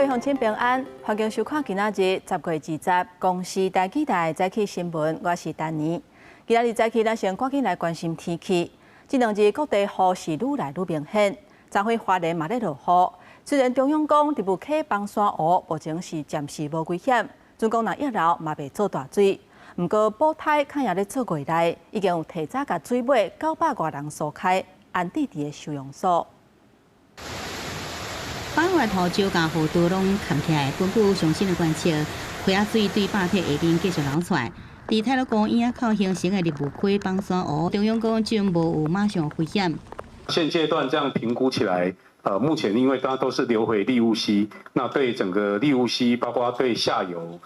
位鄉親平安，歡迎收看今仔日10月20公視台語台早起新聞，我是丹妮。今仔日早起，咱先趕緊來關心天氣。這兩日各地雨勢愈來愈明顯，昨昏花蓮嘛咧落雨。雖然中央講立霧溪崩山湖目前是暫時無危險，準講若溢流嘛袂做大水。毋過補胎較也咧做月內，已經有提早共水尾900外人疏開，安置佇个收容所。板塊土石佮河道攏崁起來，根據上新的觀測，溪仔水對壩體下面繼續流出來。佇太魯閣椅仔口形成的立霧溪崩山湖，中央講暫無有馬上危險。現階段這樣評估起來，目前因為它都是流回立霧溪，那對整個立霧溪，包括對下游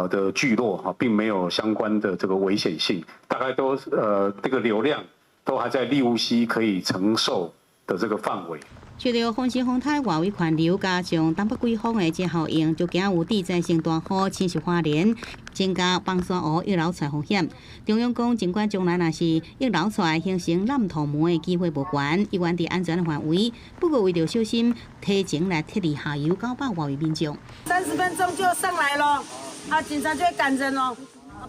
的聚落哈，並沒有相關的這個危險性，大概都這個流量都還在立霧溪可以承受的這個範圍。受著風神風颱外圍環流，加上東北季風的這效應，就驚有地災性大雨侵襲花蓮，增加崩山湖溢流出來風險。中央講，儘管將來若是溢流出來形成濫土門的機會無懸，依然佇安全的範圍。不過為著小心，提前來撤離下游900外位民眾。30分鐘就上來咯，啊，警察就會趕人咯。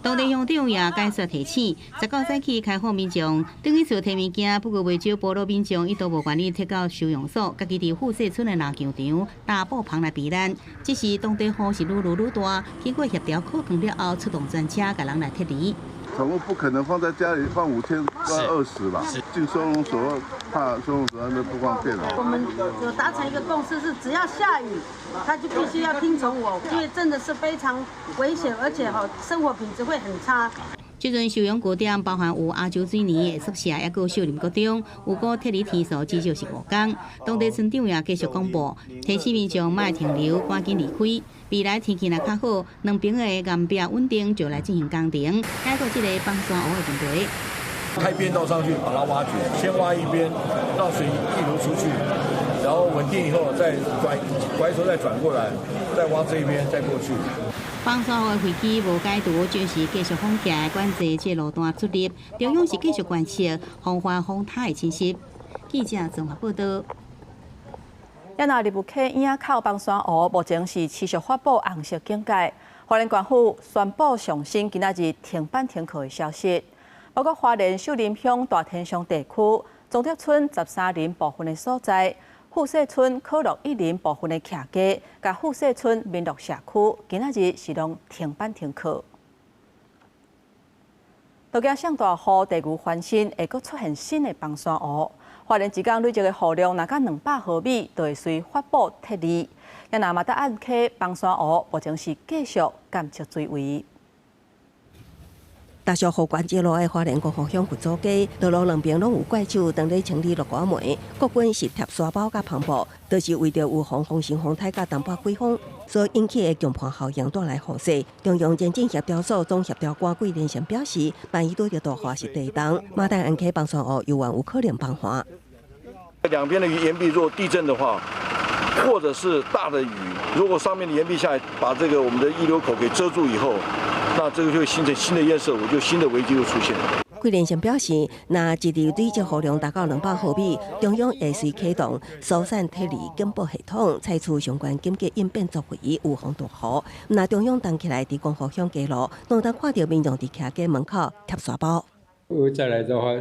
當地鄉長也解說提醒，19早起開放民眾轉去厝提物件，不過袂少部落民眾伊都無願意撤到收容所，家己佇富勢村的籃球場搭布棚來避難。只是當地雨是愈落愈大，經過協調可行了後，出動專車共人來撤離。寵物不可能放在家裡放5天，都要餓死吧？進收容所，怕收容所那邊不方便。我們有達成一個共識，是只要下雨，他就必須要聽從我，因為真的是非常危險，而且哈生活品質會很差。這陣收容據點包含有亞洲水泥的宿舍，抑閣秀林國中，有過撤離天數至少是5天。當地村長也繼續廣播，提醒民眾莫停留，趕緊離開。未來天氣若較好，兩邊的岩壁穩定，就來進行工程，解決這個崩山湖的問題。開便道上去，把它挖掘，先挖一邊，讓水溢流出去，然後穩定以後再轉，拐頭再轉過來，再挖這一邊，再過去。崩山湖的危機無解除，就是繼續封起來管制這路段出入。中央是繼續觀測防範風颱的侵襲。記者綜合報道。也若立霧溪椅仔口崩山湖，目前是持續發布紅色警戒。花蓮縣府宣布上新今仔日停班停課的消息，包括花蓮秀林鄉大天上地區、中德村13林部分的所在、富勢村可樂1林部分的徛家，佮富勢村民樂社區，今仔日是攏停班停課。都驚上大雨，地牛翻身，會閣出現新的崩山湖。花蓮一工累積的雨量若到200毫米，就會隨發布撤離。也若馬大安溪崩山湖，目前是繼續監測水位。大小雨關節落的花蓮光復鄉佛祖街，道路兩邊攏有怪手當咧清理落瓜梅，國軍是貼沙包佮帆布，都是為著預防風神風颱佮東北季風所引起的強盤效應帶來雨勢。中央前進協調所總協調官桂連成表示，萬一拄著大雨是地動，馬大安溪崩山湖猶原有可能崩岸。兩邊的岩壁若地震的話，或者是大的雨，如果上面的岩壁下來把這個我們的溢流口給遮住以後，那這個就會形成新的堰塞湖，就新的危機又出現。桂連成表示，若一日累積雨量達到200毫米，中央會隨啟動疏散撤離警報系統，採取相關緊急應變作為，預防大雨。若中央動起來，佇光復鄉街路，攏當看著民眾佇徛家門口貼沙包。我再來的話，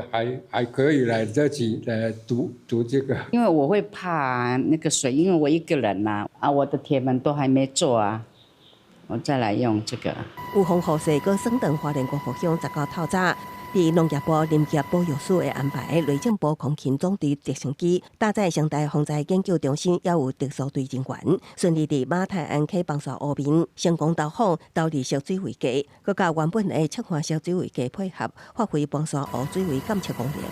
還可以來得及來堵堵這個。因為我會怕那個水，因為我一個人呐，啊，我的鐵門都還沒做啊，我再來用這個。預防雨勢，閣省長花蓮光復鄉19透早，佇農業部林業保育署的安排，內政部空勤總隊直升機搭載生態防災研究中心，也有特殊隊人員，順利佇馬太鞍溪崩山湖面成功投放投擲式水位計，閣佮原本的切換式水位計配合，發揮崩山湖水位監測功能。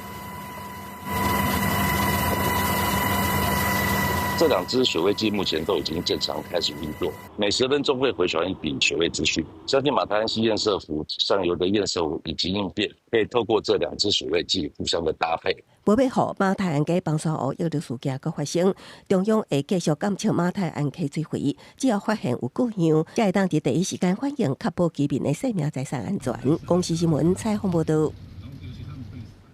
這兩支水位計目前都已經正常開始運作，每10分鐘會回傳一筆水位資訊。相信馬太鞍溪堰塞湖上游的堰塞湖以及應變，可以透過這兩支水位計互相的搭配。無欲予馬太鞍溪崩山湖溢流事件閣發生，中央會繼續監測馬太鞍溪水位，只要發現有過量，才會當佇第一時間反應，確保居民的生命財產安全。公視新聞採訪報導。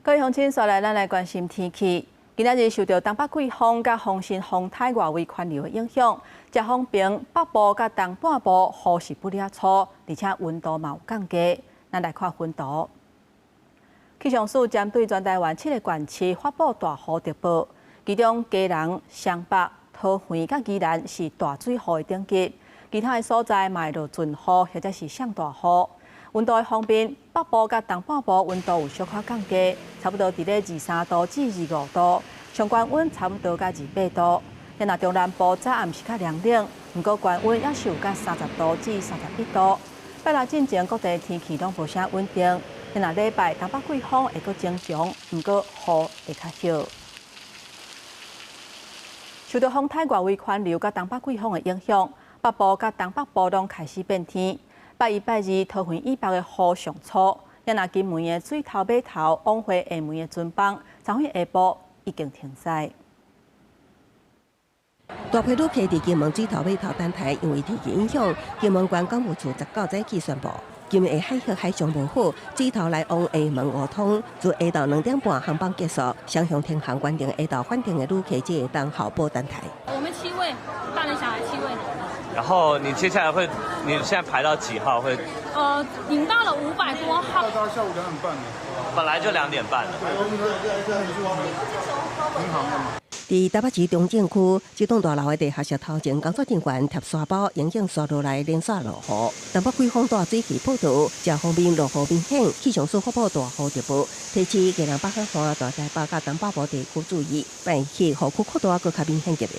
各位鄉親，紲來咱來關心天氣。今仔日受著東北季風佮風神風颱外圍環流的影響，這方面北部佮東半部雨是不了粗，而且溫度嘛有降低。咱來看溫度。氣象署針對全台灣七個縣市發布大雨特報，其中基隆、雙北、桃園佮宜蘭是大水雨的等級，其他的所在嘛會落陣雨或者是上大雨。溫度的方面，北部佮東半部溫度有小可降低，差不多佇咧23度至25度，上懸溫差不多佮28度。若中南部早暗是較涼冷，毋過懸溫猶是有佮30度至31度。拜六進前各地天氣攏無啥穩定，若禮拜東北季風會閣增強，毋過雨會較少。受到風颱外圍環流佮東北季風的影響，北部佮東北部攏開始變天。拜一、拜二，桃園以北的雨上粗，若金門的水頭碼頭往回廈門的船枋，昨昏下晡已經停駛。大批旅客佇金門水頭碼頭等待，因為天氣影響，金門縣港務處19早起宣布，金門的海峽海象無好，水頭來往廈門互通，自下晝2點半航班結束，雙向停航，原定下晝返程的旅客只會當候補等待。我們七位，大人小孩七位。然後你接下來會，你現在排到幾號會？領到了500多號。到下午2點半。本來就2點半了。佇台北市中正區這棟大樓的地下室頭前，工作人員貼沙包，迎應紲落來連續落雨。東北季風帶水氣報到，這方面落雨明顯，氣象署發布大雨特報，提示基隆北海岸、大台北佮東北部地區注意，拜四雨區擴大，閣較明顯級別。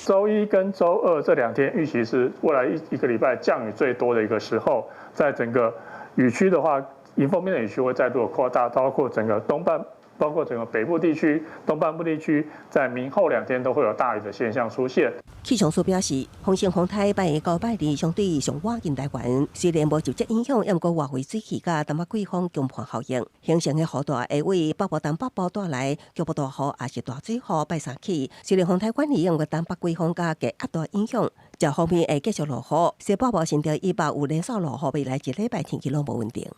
週一跟週二這兩天預期是未來一個禮拜降雨最多的一個時候，在整個雨區的話，迎風面的雨區會再度擴大，包括整個東半。包括整個北部地區、東半部地區，在明後兩天都會有大雨的現象出現。氣象署表示，風生風颱拜一到拜二相對上倚近台灣，雖然無直接影響，毋過外圍水汽佮東北季風強迫效應，形成的雨帶會為北部、東北部帶來局部大雨，抑是大水雨。拜三起，雖然風颱遠離，毋過東北季風佮低壓帶影響，這方面會繼續落雨。西北部新竹以北有連續落雨，未來一禮拜天氣攏無穩定。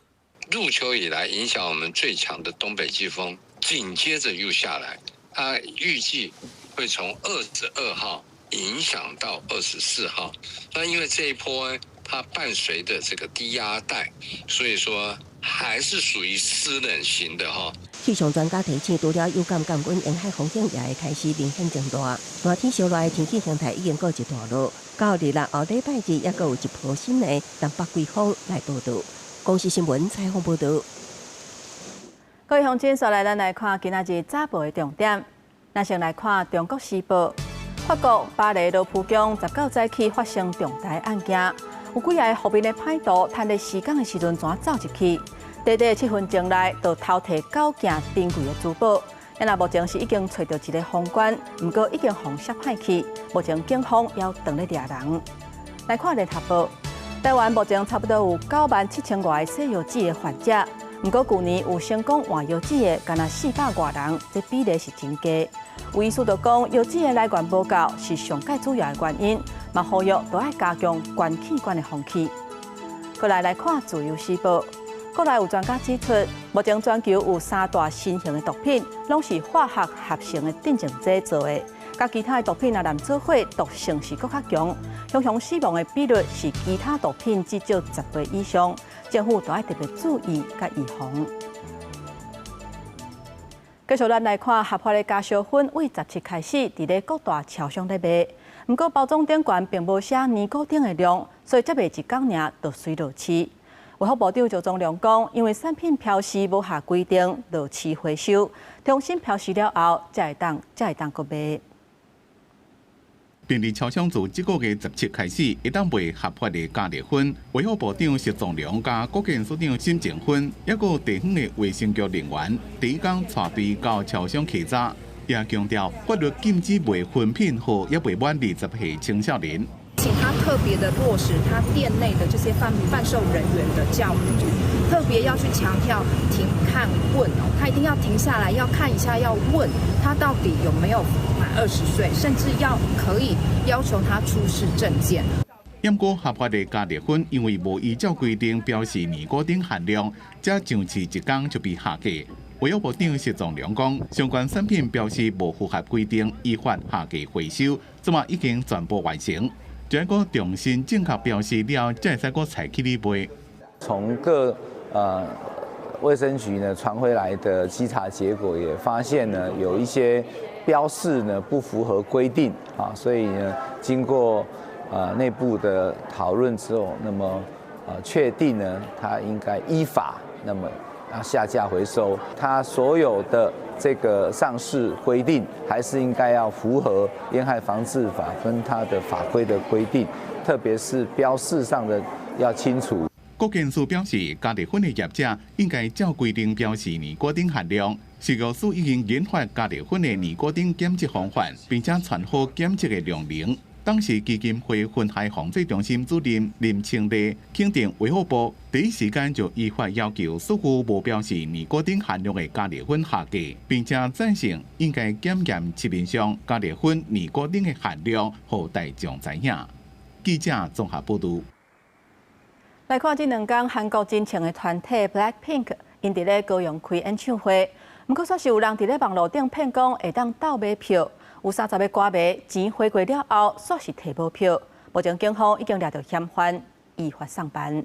入秋以來，影響我們最強的東北季風，緊接着又下來，它預計會從22號影響到24號。那因為這一波它伴隨的這個低壓帶，所以說還是屬於濕冷型的哈。氣象專家提醒，除了有感降溫，沿海風險也會開始明顯增大。熱天燒熱的天氣形態已經告一段落，到日六後禮拜日，猶閣有一波新的東北季風來報到。公視新聞採訪報導。各位鄉親，紲來咱來看今仔日早報的重點。咱先來看《中國時報》，法國巴黎羅浮宮19早起發生重大案件，有幾个伏面的歹徒，趁咧施工的時陣，怎走入去？短短7分鐘內，就偷提九件珍貴的珠寶。若目前是已經揣著一个兇嫌，毋過已經予穑歹去。目前警方猶當咧掠人。來看聯合報。台灣目前差不多有9萬7千外個洗腰子的患者，毋過舊年有成功換腰子的，干焦400外人，這比例是真低。有醫師就講，腰子的來源無夠是上蓋主要的原因，嘛呼籲都愛加強捐器官的風氣。過來來看《自由時報》，國內有專家指出，目前全球有三大新型的毒品，攏是化學合成的鎮靜劑做的。佮其他的毒品若攏做伙，毒性是閣較強，常常死亡的比率是其他毒品至少10倍以上。政府都愛特別注意佮預防。繼續咱來看合法的加燒薰，對17開始佇咧各大超商咧賣。毋過包裝頂懸並無寫尼古丁的量，所以才賣一工爾就隨落市。衛福部長石宗良講，因為產品標示無合規定，落市回收，重新標示了後，才會當閣賣。便利超商自這個月17開始，會當賣合法的加熱薰。衛福部長石宗良佮國健署長沈靜芬，抑閣地方的衛生局人員，第一工帶隊到超商稽查，也強調法律禁止賣薰品予猶未滿20歲青少年。請他特別的落實他店內的這些販售人員的教育，特別要去強調停看問哦，他一定要停下來，要看一下，要問他到底有沒有滿20歲，甚至要可以要求他出示證件。毋過合法的加熱薰，因為無依照規定標示尼古丁含量，才上市一工就被下架。衛福部長石宗良講，相關產品標示無符合規定，依法下架回收，這馬已經全部完成。就愛閣重新正確標示了，才會使閣採去咧賣。從各衛生局呢傳回來的稽查結果，也發現呢有一些標示呢不符合規定啊，所以呢經過內部的討論之後，那麼確定呢它應該依法那麼要下架回收，它所有的這個上市規定還是應該要符合煙害防治法跟它的法規的規定，特別是標示上的要清楚。國健署表示，加熱粉的業者應該照規定標示尼古丁含量。食藥署已經研發加熱粉的尼古丁檢測方法，並且傳好檢測的量能。當時基金會危害防制中心主任林清麗肯定衛福部第一時間就依法要求所有無標示尼古丁含量的加熱粉下架，並且贊成應該檢驗市面上加熱粉尼古丁的含量，予大眾知影。記者綜合報導。來看這兩工韓國真紅的團體 BLACKPINK，𪜶佇咧高雄開演唱會，毋過煞是有人佇咧網路頂騙講會當鬥買票，有30個歌迷錢匯過了後，煞是提無票。目前警方已經掠著嫌犯，依法送辦。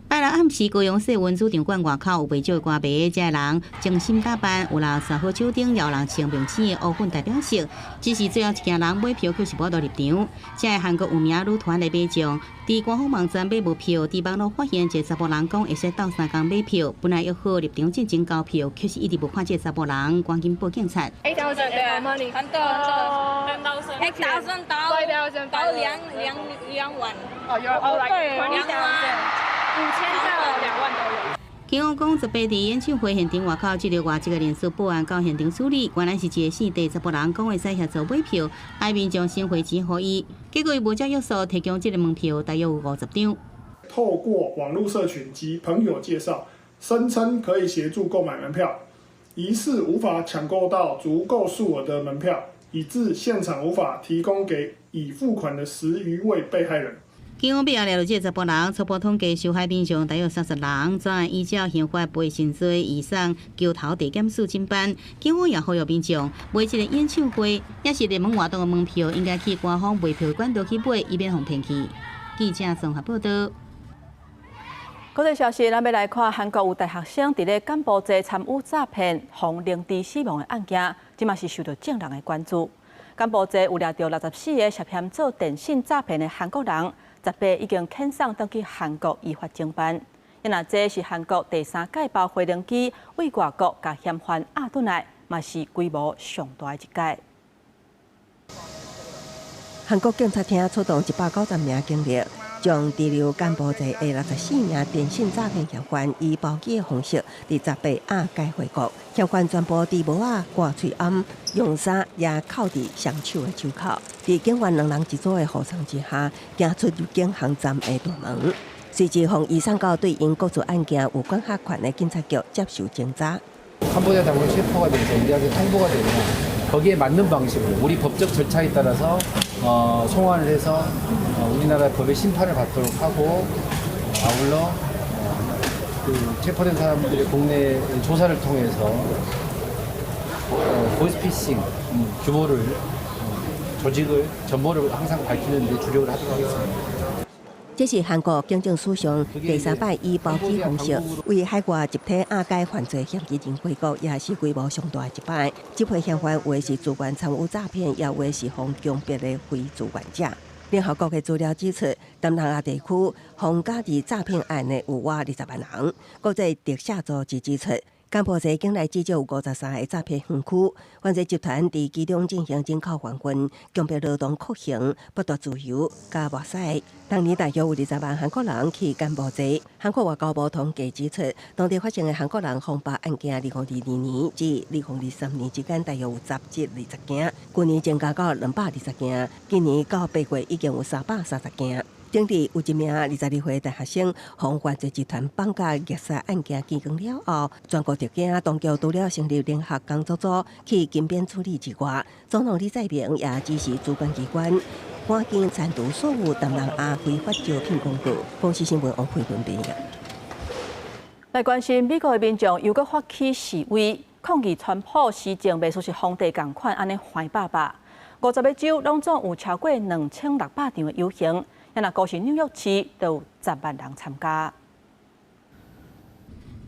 拜六暗時，高雄世運主場館外口有袂少的歌迷，這人精心打扮，有人耍好手燈，也有人穿明星的烏粉代表色。只是最後一行人買票，卻是無法度入場。這个韓國有名女團的迷眾，佇官方網站買無票，佇網路發現一个查埔人講會使鬥相共買票，本來約好入場進前交票，卻是一直無看這个查埔人，趕緊報警察。 8,000 money，很多很多，8,000 到2萬。哦，有哦，對，2萬。5000到2萬都有。警方講，18佇演唱會現場外口，這個外籍的人士報案到現場處理，原來是一個姓鄭查埔人講會使協助買票，愛民眾先匯錢予伊，結果伊無照約束提供這个門票，大約有50張。透過網路社群及朋友介紹，聲稱可以協助購買門票，疑似無法搶購到足夠數額的門票，以致現場無法提供給已付款的10餘位被害人。警方尾後掠著這个查埔人，初步統計受害民眾大約30人，專案依照刑法賠償罪移送橋頭地檢署偵辦。警方也呼籲民眾買這个演唱會，抑是熱門活動的門票，應該去官方賣票管道去買，以免予騙去。記者綜合報道。國際消息，咱欲來看韓國有大學生佇咧柬埔寨參與詐騙、予凌遲死亡的案件，這嘛是受到眾人的關注。柬埔寨有掠著64個涉嫌做電信詐騙的韓國人，18已經遣送轉去韓國依法偵辦。若這是韓國第三擺包飛輪機對外國共嫌犯押轉來，嘛是規模上大的一擺。韓國警察廳出動190名警力，將滯留柬埔寨的64名電信詐騙嫌犯以包機的方式，佇18押解回國。嫌犯全部佇帽仔掛喙罨，用衫也扣佇雙手的手銬。佇警員兩人一組的護送之下，行出入境航站的大門，隨即予移送到對𪜶國際案件有管轄權的警察局接受偵查。 캄보디아 당국에 체포가 돼서 우리한테 통보가 되면 거기에 맞는 방식으로 우리 법적 절차에 따라서 송환을 해서 우리나라 법의 심판을 받도록 하고 아울러 그 체포된 사람들의 국내 조사를 통해서 보이스피싱 규모를 조직을 전모를 항상 밝히는 데 주력을 하도록 하겠습니다. 這是韓國警政史上第三擺以包機方式對海外集體押解犯罪嫌疑人回國，也是規模上大的一擺。這批嫌犯有的是自願參與詐騙，也有的是予強迫的非自願者。聯合國的資料指出，東南亞地區予加佇詐騙案的有倚20萬人。國際特赦組織指出，柬埔寨境內至少有53個詐騙園區，犯罪集團佇其中進行人口販運、強迫勞動酷刑、剝奪自由、佮謀殺。當年大約有20萬韓國人去柬埔寨。韓國外交部統計指出，當地發生的韓國人予綁案件，2022年至2023年之間，大約有10至20件，去年增加到220件，今年到8月已經有330件。頂日有一名22歲大學生，予犯罪集團綁架虐殺案件曝光了後，全國著驚，當局除了成立聯合工作組去金邊處理之外，總統李在明也指示主管機關趕緊刪除所有東南亞非法招聘廣告。公視新聞王佩文編譯。來關心美國的民眾又閣發起示威，抗議川普施政袂輸是皇帝仝款按呢壞爸爸。50个州攏總有超過2600場的遊行，若光是紐約市就有10萬人參加。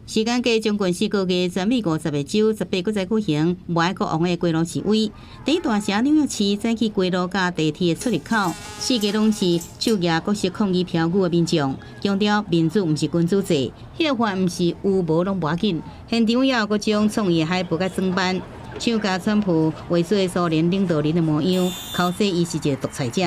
時間過將近4個月，全美50個州18閣再舉行無愛國王的街路示威。佇大城紐約市早起街路佮地鐵的出入口，四界攏是手舉各式抗議標語的民眾，強調民主毋是君主制，憲法毋是有無攏無要緊。現場也有各種創意海報佮裝扮，像共川普畫出蘇聯領導人的模樣，剾洗伊是一个獨裁者。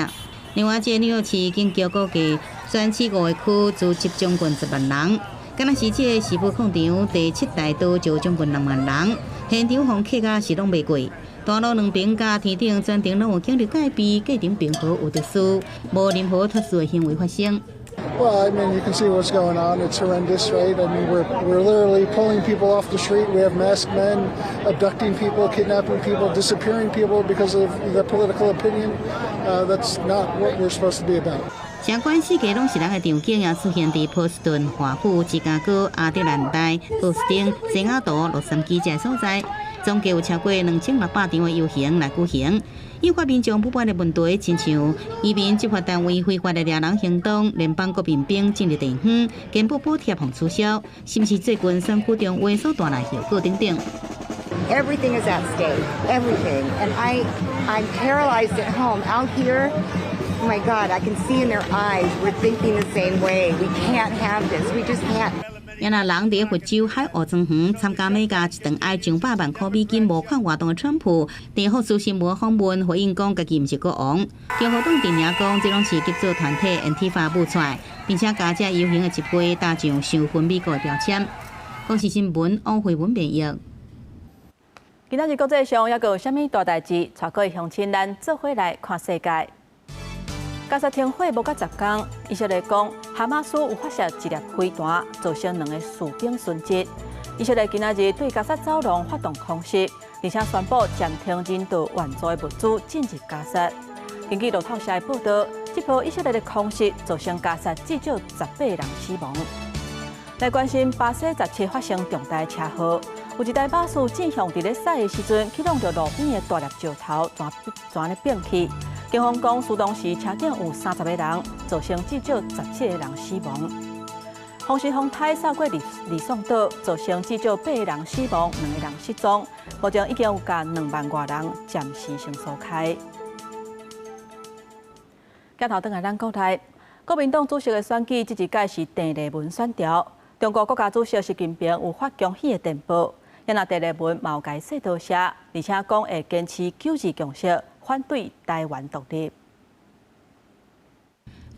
另外，這個紐約市警局估計，全市五個區聚集將近10萬人。敢若是這个時報廣場第七大道就將近6萬人，現場予客甲是攏袂過。大路兩邊佮天頂全程攏有警力戒備，過程平和有秩序，無任何特殊的行為發生。 Well, I mean, you can see what's going on. It's horrendous, right? I mean, we're literally pulling people off the street. We have masked men abducting people, kidnapping people, disappearing people because of their political opinion. That's not what we're supposed to be about. 相關四界攏是人的場景，也出現佇波士頓、華府、芝加哥、亞特蘭大、奧斯汀、西雅圖、洛杉磯這所在，總計有超過2600場的遊行來舉行，引發民眾不滿的問題，親像移民執法單位非法的掠人行動、聯邦國民兵進入地方、健保補貼予取消，甚至最近選舉中話所帶來後果等等。 Everything is at stake, everything, and I'm paralyzed at home. Out here, oh my God, I can see in their eyes we're thinking the same way. We can't have this. We just can't. 也若人佇佛州海湖莊園參加買共一頓愛上百萬箍美金募款活動的川普，佇福斯新聞訪問回應講，家己毋是國王。共和黨陣營講，這攏是極左團體安提法舞出來，並且共這遊行的集會打上傷分美國的標籤。公視新聞王慧文編譯。今仔日國際上猶閣有啥物大代誌？帶各位鄉親咱做伙來看世界。加薩停火無到10工，以色列講哈馬斯有發射一粒飛彈，造成兩个士兵殉職。以色列今仔日對加薩走廊發動空襲，而且宣布暫停人道援助的物資進入加薩。根據路透社的報道，這波以色列的空襲造成加薩至少18人死亡。來關心巴西17發生重大車禍，有一台巴士正向佇咧駛的時陣，去挵著路邊的大粒石頭，全全咧變去。警方講，事當時車頂有30個人，造成至少17個人死亡。風勢風颱掃過呂宋島，造成至少八個人死亡，兩個人失蹤。目前已經有共2萬外人暫時性疏開。鏡頭轉來咱國內，國民黨主席的選舉，這一屆是鄭麗文選牢。中國國家主席習近平有發恭喜的電報，也若鄭麗文嘛有共伊說多謝，而且講會堅持九二共識，反對台灣獨立。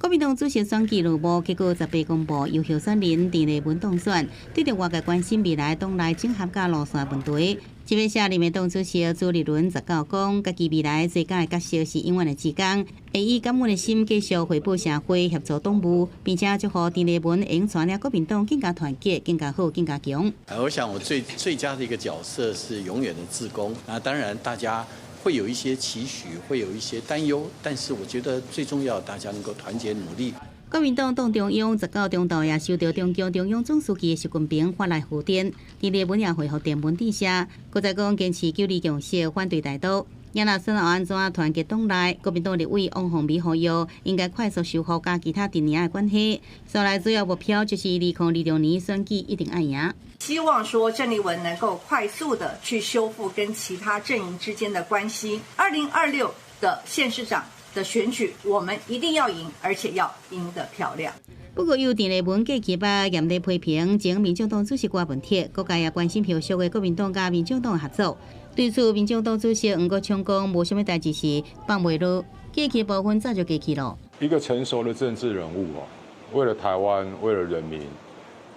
國民黨主席選舉落幕，結果18公布，由候選人鄭麗文當選。對著外界關心未來黨內整合佮路線問題，這位下任的黨主席朱立倫19講，家己未來最佳的角色是永遠的志工，會以感恩的心繼續回報社會，協助黨務，並且祝福鄭麗文會帶領國民黨更加團結、更加好、更加強。我想我最最佳的一個角色是永遠的志工。那當然大家會有一些期許，會有一些擔憂，但是我覺得最重要，大家能夠團結努力。國民黨黨中央19中晝也收到中共中央總書記習近平發來賀電，鄭麗文也回覆電文致謝，閣再講堅持九二共識，反對台獨。也若選後按怎團結黨內，國民黨立委王鴻薇呼籲，應該快速修復佮其他陣營的關係。所來主要目標就是2026年選舉一定愛贏。希望說鄭麗文能夠快速的去修復跟其他陣營之間的關係。2026的縣市長的選舉，我們一定要贏，而且要贏得漂亮。不過，由鄭麗文過去捌嚴厲批評前民進黨主席柯文哲，各界也關心後續的國民黨佮民進黨合作。對此，民進黨主席黃國昌講，無啥物代誌是放袂落，過去部分早就過去了。一個成熟的政治人物哦，為了台灣，為了人民，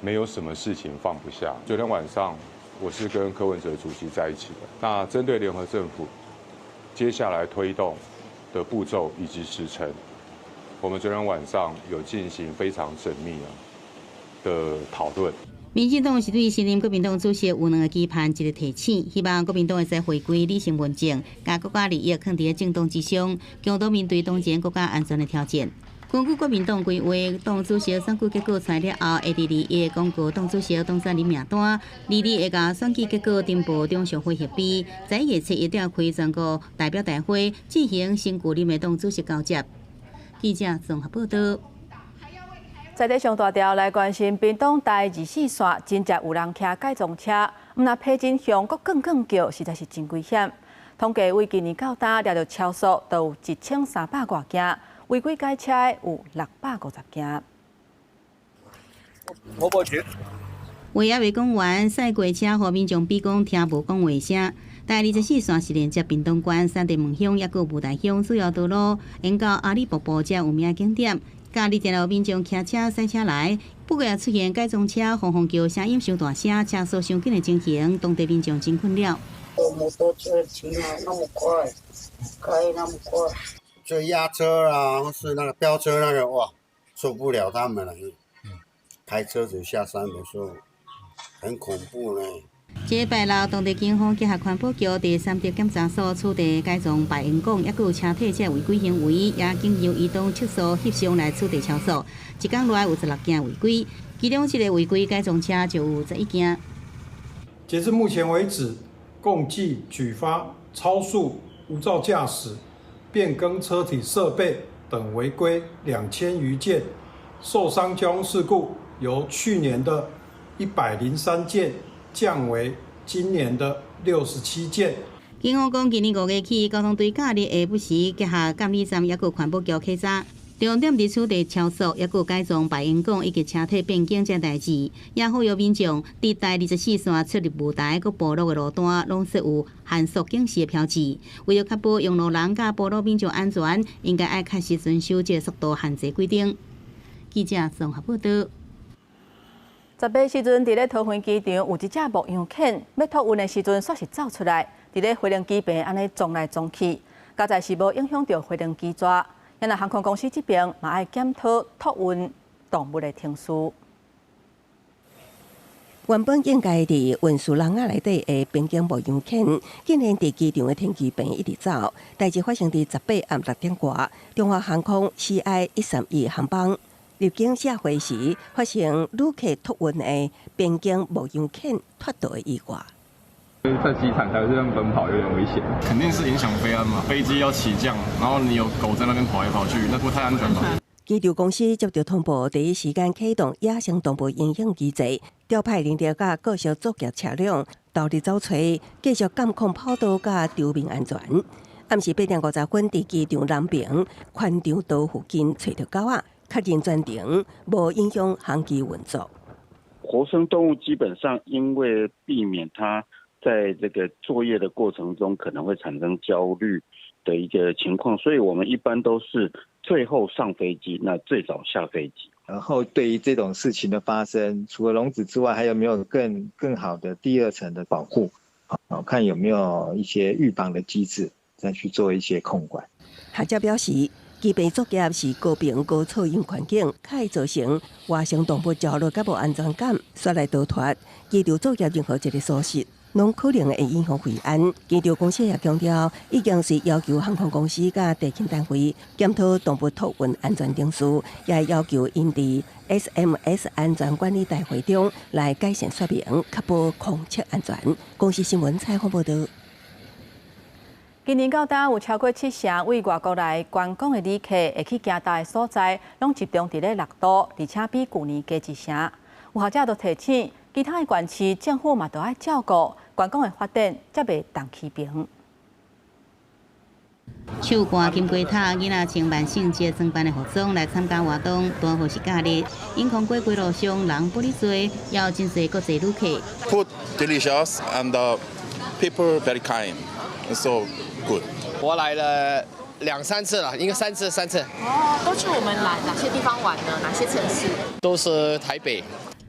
沒有什麼事情放不下。昨天晚上，我是跟柯文哲主席在一起的。那針對聯合政府接下來推動的步驟以及時程，我們昨天晚上有進行非常縝密的討論。民進黨是對新任國民黨主席有兩個期盼，一個提醒，希望國民黨會使回歸理性論政，共國家利益囥佇政黨之上，共同面對當前國家安全的挑戰。根據國民黨規劃，黨主席選舉結果出來了後，會佇21公告黨主席當選人名單，22會共選舉結果呈報中常會協議，11月7日召開全國代表大會進行新舊任的黨主席交接。記者綜合報道。在這上大條來關心屏東台24線，真正有人騎改裝車，毋但皮真凶，閣更更叫，實在是真危險。統計為今年到今，掠著超速都有1300外件，違規改車的有650件。我報警。話猶未講完，駛過車予民眾比講聽無講話聲。台24線是連接屏東縣三地門鄉，抑閣霧台鄉主要道路，沿到阿里瀑布遮有名景點。假日定有民眾騎車、賽車來，不過也出現改裝車轟轟叫，聲音傷大聲，車速傷緊的情形，當地民眾真困擾。摩托車騎那麼快，開那麼快，這壓車啊，或是那個飆車那個，哇，受不了他們了。開車子下山的時候，很恐怖呢。這拜六，當地警方結合環保局佇三德檢查所處理改裝排煙管，抑閣有車體這違規行為，也經由移動測速翕相來處理超速。一工內有16件違規，其中這個違規改裝車就有11件。截至目前為止，共計舉發超速、無照駕駛、變更車體設備等違規2000餘件，受傷交通事故由去年的103件降為今年的67件。警方講，今年5月起，交通隊假日會不時結合監理站，抑閣環保局稽查，重點佇處理超速，抑閣改裝排煙管以及車體變更這代誌，也呼籲民眾佇台24線出入霧台閣部落的路段，攏設有限速警示的標誌。為著確保用路人佮部落民眾安全，應該愛確實遵守這個速度限制規定。記者綜合報道。18時陣，佇咧桃園機場有一隻牧羊犬，欲托運的時陣，煞是走出來，佇咧飛行機邊按呢撞來撞去，佳哉是無影響著飛行機座。因為航空公司這邊嘛愛檢討托運動物的程序。原本應該佇運輸籠仔內底的邊境牧羊犬，竟然佇機場的停機坪一直走。代誌發生佇18暗6點外，中華航空 CI 131航班入境卸貨時，發生旅客托運的邊境牧羊犬脫逃的意外。在機場才會這樣奔跑，有點危險。肯定是影響飛安嘛，飛機要起降，然後你有狗在那邊跑來跑去，那不太安全吧？機場公司接到通報，第一時間啟動野生動物影響機制，調派人力佮各式作業車輛投入搜查，繼續監控跑道佮場面安全。暗時8點50分，佇機場南邊寬敞道附近揣著狗仔，確認全程無影響航機運作。活生動物基本上因為避免它在這個作業的過程中可能會產生焦慮的一個情況，所以我們一般都是最後上飛機，那最早下飛機。然後對於這種事情的發生，除了籠子之外，還有沒有更好的第二層的保護？好，看有沒有一些預防的機制，再去做一些控管。學者表示，機坪作業是高頻高噪音環境，較會造成野生動物焦慮佮無安全感，煞來逃脫。機場作業任何一個疏失，攏可能會影響飛安。機場公司也強調，已經是要求航空公司佮地勤單位檢討動物托運安全程序，也要求𪜶佇 SMS 安全管理大會中來改善說明，確保空測安全。公視新聞採訪報導。今年到今有超過70%對外國來觀光的旅客會去行搭的所在，攏集中佇咧六都，而且比舊年加一成。有學者就提醒，其他的縣市政府嘛著愛照顧觀光的發展，才袂同齊平。手掛金龜塔，囡仔穿萬聖節裝扮的服裝來參加活動，拄好是假日。引匡街街路上人不離濟，也有真濟國際旅客。 Food delicious and people very kind, so good. 我來了兩三次了，應該三次，三次。哦，都去我們來哪些地方玩呢？哪些城市？都是台北。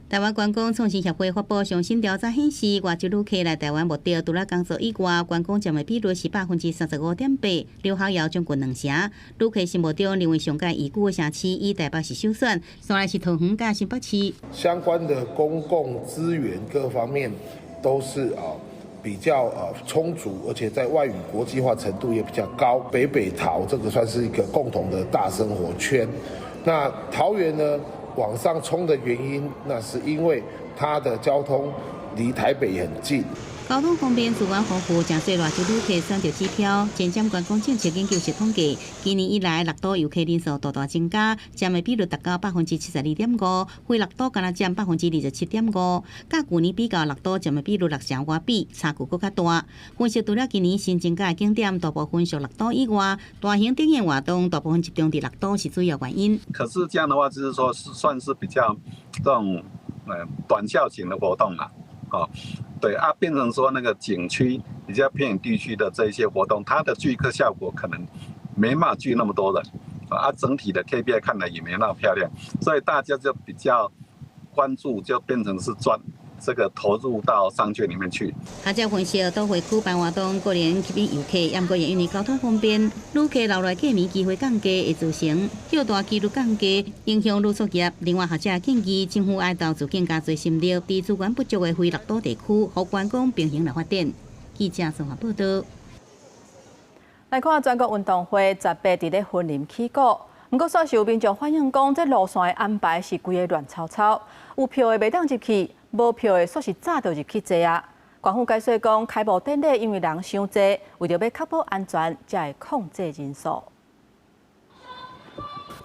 台灣觀光創新協會發布上新調查顯示，外籍旅客來台灣目的，除了工作以外，觀光佔的比率是35.8%，留學也將近兩成。旅客心目中認為上蓋宜居的城市，以台北市首選，煞來是桃園佮新北市。相關的公共資源各方面都是比較充足，而且在外語國際化程度也比較高。北北桃這個算是一個共同的大生活圈。那桃園呢往上衝的原因，那是因為它的交通離台北也很近。交通方便，資源豐富，誠濟外籍旅客選擇機票。前瞻觀光政策研究室統計，今年以來六都遊客人數大大增加，佔的比率達到72.5%，非六都干焦佔27.5%。佮舊年比較，六都佔的比率六成外比，差距閣較大。分析除了今年新增加的景點大部分屬六都以外，大型展演活動大部分集中佇六都是主要原因。可是這樣的話，就是說是算是比較這種短效型的活動啦，哦。對啊，變成說那個景區比較偏遠地區的這一些活動，它的聚客效果可能沒辦法聚那麼多人，啊，整體的 KPI 看來也沒那麼漂亮，所以大家就比較關注，就變成是專這個投入到商圈裡面去。學者分析，都會區辦活動固然吸引遊客，毋過也因為交通方便，旅客留來過暝機會降低，會造成歇蹛機率降低，影響旅宿業。另外，學者建議政府愛投資更加濟心力，佇資源不足的非六都地區，予觀光平衡來發展。記者綜合報道。來看全國運動會18佇咧雲林起鼓，毋過煞是有民眾反映講，這路線的安排是規个亂糟糟，有票的袂當入去，無票的煞是早就入去坐啊。縣府解說講，開幕典禮因為人傷濟，為著欲確保安全，才會控制人數。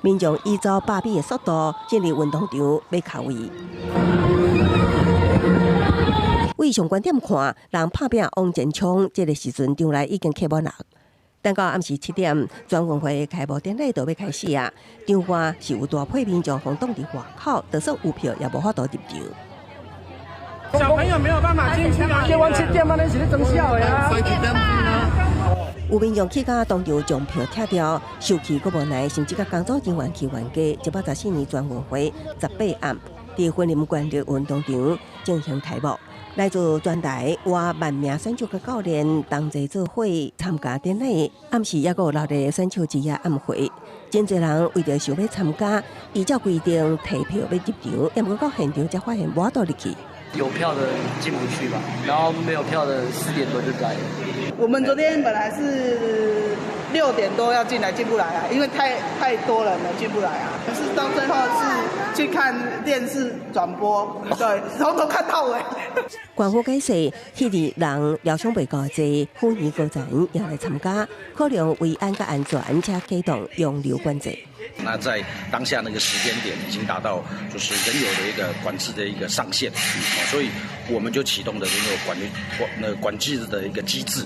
民眾依照百米的速度進入運動場欲卡位。對上懸點看，人拍拚往前衝，這个時陣場內已經客滿人。等到暗時7點，全運會開幕典禮就欲開始啊！場外是有大批民眾予擋佇外口，就算有票也無法度入場。小朋友沒有辦法進去啊！叫阮7點啊，恁是咧裝痟的啊！有民眾去到當場將票拆掉，受氣閣無奈，甚至共工作人員去冤家。114年全運會18暗，佇雲林縣立運動場進行開幕。來自全台逾萬名選手佮教練同齊做伙參加典禮，暗時猶閣有鬧熱選手之夜暗會，真濟人為著想欲參加，依照規定提票欲入場，毋過到現場才發現無法度入去。有票的進不去吧，然後沒有票的4點多就來了。我們昨天本來是6點多要進來，進不來啊，因為太多人了，進不來啊。可是到最後是去看電視轉播，對，從頭看到尾。官方解釋，彼日人料想袂夠濟，府縣高層也來參加，考量維安佮安全，才啟動容留管制。那在當下那個時間點已經達到就是人流的一個管制的一個上限，所以我們就啟動了人流管管那管制的一個機制。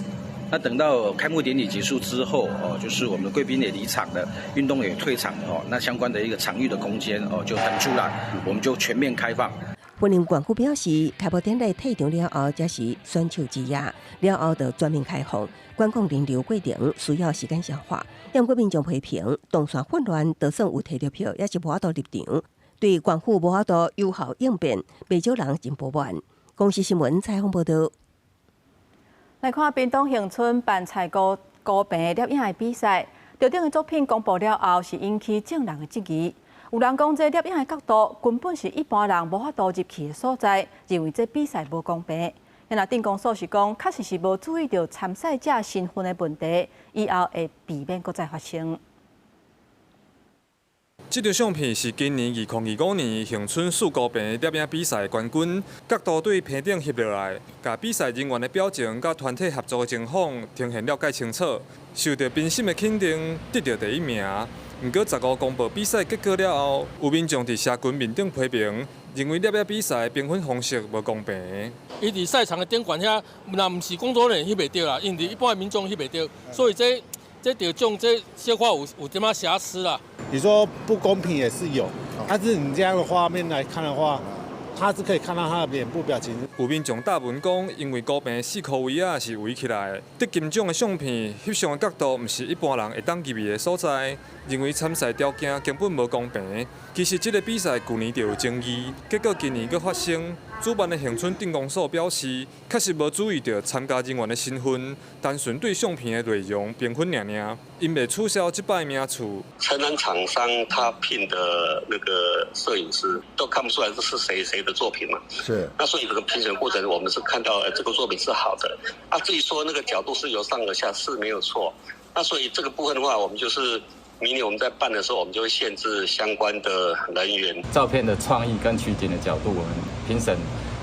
那等到開幕典禮結束之後，哦，就是我們的貴賓也離場了，運動員也退場了，哦，那相關的一個場域的空間，哦，就騰出來，我們就全面開放。雲林縣府表示，開幕典禮退場了後，才是選手之夜，了後就全面開放，管控人流過程需要時間消化。毋過民眾批評，動線混亂，就算有提著票，也是無法度入場。對縣府無法度有效應變，袂少人真不滿。公視新聞採訪報導。來看屏東恆春辦菜菇菇棚攝影的比賽，得獎的作品公布了後，是引起眾人的質疑。有人講，這攝影的角度根本是一般人無法度入去的所在，認為這比賽無公平。若鎮公所是講，確實是無注意到參賽者身份的問題，以後會避免閣再發生。這張相片是今年2025年恆春四菇棚攝影比賽的冠軍，角度對棚頂翕落來，共比賽人員的表情佮團體合作的情況呈現了蓋清楚，受到評審的肯定，得著第一名。毋過15公布比賽結果了後，有民眾佇社群面頂批評，認為攝影比賽評分方式無公平。伊佇賽場的頂懸遐，若毋是工作人員翕袂著啦，因為一般的民眾翕袂著，所以這得獎這小可有點仔瑕疵啦。你說不公平也是有，但是你這樣的畫面來看的話，他是可以看到他的臉部表情。有民眾答問講，因為菇棚四箍圍仔是圍起來，得金獎的相片翕相的角度，毋是一般人會當入去的所在，認為參賽條件根本無公平。其實這个比賽舊年就有爭議，結果今年閣發生。主辦的恆春鎮公所表示，確實無注意著參加人員的身份，單純對相片的內容評分爾爾，𪜶袂取消這擺名次。承攬廠商他聘的那個攝影師都看不出來這是誰誰的作品嘛？是。那所以這個評審過程，我們是看到這個作品是好的。啊，至於說那個角度是由上而下是沒有錯。那所以這個部分的話，我們就是。明年我們在辦的時候，我們就會限制相關的人員。照片的創意跟取景的角度，我們評審